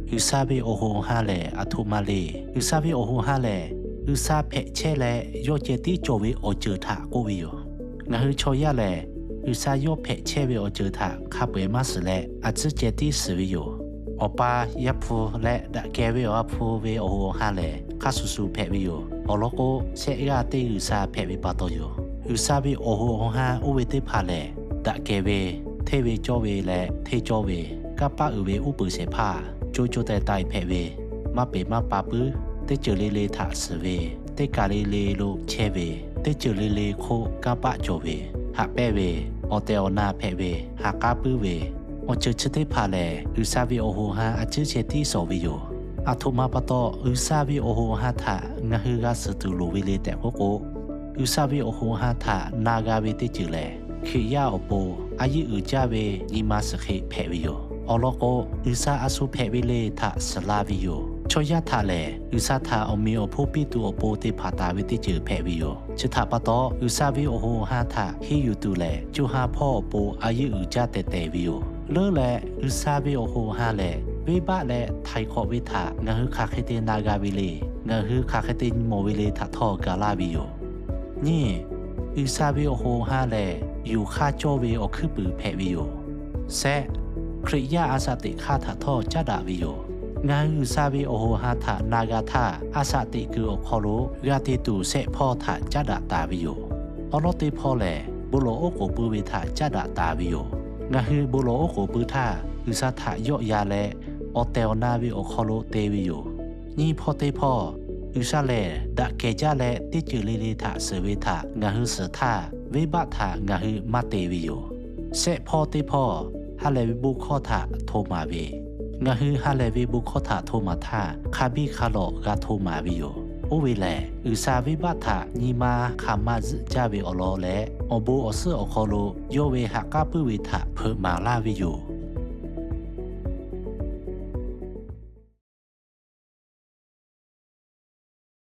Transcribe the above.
G'uiˬsha ve awˬ hoꞈ awˬ ha lehˬ aˬ htoꞈ ma le. G'uiˬsha ve awˬ hoꞈ awˬ ha lehˬ, G'uiˬsha hpehꞈ chehˇ leh yawˇ ceh tiˉ cawˬ ve awˬ ceuˬ htaꞈ k'oˆ ve yoˬ. Ngaˬ hui chaw yaˇ lehˬ, G'uiˬsha yawˇ hpehꞈ chehˇ ve awˬ ceuˬ htaꞈ hk'a peu-eˬ maˇ shiˍ leh, a tcuhˉ ceh tiˉ shiˍ ve yoˬ. Awˬ pa Yaˇ hpu leh daꞈ kehˬ ve awˬ ha hpu ve awˬ hoꞈ awˬ ha lehˬ, hk'a shuˍ shuˍ hpehꞈ ve yoˬ. Awˬ lawn k'o, shehˆ g'aˇ teˇ G'uiˬsha hpehꞈ ve pa taw yoˬ. G'uiˬsha ve awˬ hoꞈ awˬ ha oˇ ve teˇ hpaˍ lehˬ, daꞈ kehˬ ve, hteˇ ve cawˇ ve leh hteˇ cawˇ ve, kanˇ paˆ uiˍ ve uˉ peunˍ shehˍ hpaˇ co co taiˍ taiˍ hpehꞈ ve, maˇ peˍ maˇ pa puiˉ, teˇ ceuˬ le le htaꞈ shiˍ ve, teˇ kaˬ le le lo chehˇ ve, teˇ ceuˬ le le hk'oˆ kanˇ paˆ cawˬ ve, haꞈ pehnˇ ve, awˬ tehˬ awˬ na hpehꞈ ve, ha k'aˉ puiˉ ve, awˬ ceuˬ chi teˇ hpaˍ lehˬ, G'uiˬsha ve awˬ hoꞈ awˬ ha a ciˉ chehˇ tiˉ shawˍ ve yoˬ. Aˬ htoꞈ ma pa taw, G'uiˬsha ve awˬ hoꞈ awˬ ha htaꞈ ngaˬ hui g'a suhˍ tuˬ loˍ ve le tehꞈ k'oˆ k'o, G'uiˬsha ve awˬ hoꞈ awˬ ha htaꞈ na g'a ve teˇ ceuˬ lehˬ, Hkriꞈ yaˇ awˬ pon a yeˇ uiˍ jaˇ ve nyi ma suhˍ hk'e hpehꞈ ve yoˬ. Awˬ lawn k'o, G'uiˬsha a shu hpehꞈ ve le htaꞈ suhˍ la ve yoˬ. Chaw yaˇ htaꞈ lehˬ, G'uiˬsha htaꞈ awˬ meꞈ awˬ hponˇ piˇ tuˬ awˬ pon te hpanˍ taˍ ve teˇ ceuˬ hpehꞈ ve yoˬ. Chi htaꞈ pa taw, G'uiˬsha ve awˬ hoꞈ awˬ ha htaꞈ henˇ yuˬ tuˬ lehˬ, co ha hpawˇ awˬ pon a yeˇ uiˍ jaˇ tehꞈ tehˬ ve yoˬ. Leuˉ leh, G'uiˬsha ve awˬ hoꞈ awˬ ha lehˬ, venˇbaˆ leh htaiˍ hk'awꞈ ve htaꞈ ngaˬ hui hk'aˬ hk'e te na g'a ve le, ngaˬ hui hk'aˬ hk'e te nyi mawˬ ve le htaꞈ htawˇ gaˬ laˇ ve yoˬ. Nyiˇ, G'uiˬsha ve awˬ hoꞈ awˬ ha lehˬ, yuˬ hk'aˇ cawˇ ve awˬ hkuiˉ puiˍ hpehꞈ ve yoˬ. Shehˆ, Hkriꞈ yaˇ a shaꞈ teꞈ hk'aˇ htaꞈ htawˇ caˉ daꞈ ve yoˬ. Ngaˬ hui G'uiˬsha ve awˬ hoꞈ awˬ ha htaꞈ na g'a htaˇ, a shaꞈ teꞈ kuiˬ awˬ hk'aw lo g'a te tuˬ shehˆ hpawˇ htaꞈ caˉ daꞈ taˍ ve yoˬ. Awˬ lawn teˇ hpawˇ lehˬ, bon lawˬ oˉ k'oˍ pui ve htaꞈ caˉ daꞈ taˍ ve yoˬ. Ngaˬ hui bon lawˬ oˉ k'oˍ pui htaˇ, G'uiˬsha htaꞈ yawˆ yan leh, awˬ tehˬ awˬ na ve awˬ hk'aw lo te ve yoˬ. Nyiˇ hpawˇ teˇ hpawˇ, G'uiˬsha lehˬ daꞈ kehˬ jaˇ leh teˇ ceuˬ le le htaꞈ suhˍ ve htaꞈ ngaˬ hui suhˍ htaˇ, venˇbaˆ htaꞈ ngaˬ hui maˇ te ve yoˬ. Shehˆ hpawˇ teˇ hpawˇ, ha lehˬ ve bon hkawˇ htaꞈ hto maˍ ve, ngaˬ hui ha lehˬ ve bon hkawˇ htaꞈ hto maˍ htaˇ, hk'a biˇ hk'a lawꞈ g'a hto maˍ ve yoˬ. Oˇ ve lehˬ, G'uiˬsha venˇbaˆ htaꞈ nyi ma hk'aˬ ma zuhˆ jaˇ ve awˬ lawn leh, awˬ bon awˬ suhˉ awˬ hk'aw lo yawˇ ve ha k'aˉ puiˉ ve htaꞈ hpeuꞈ maˍ laˇ ve yoˬ.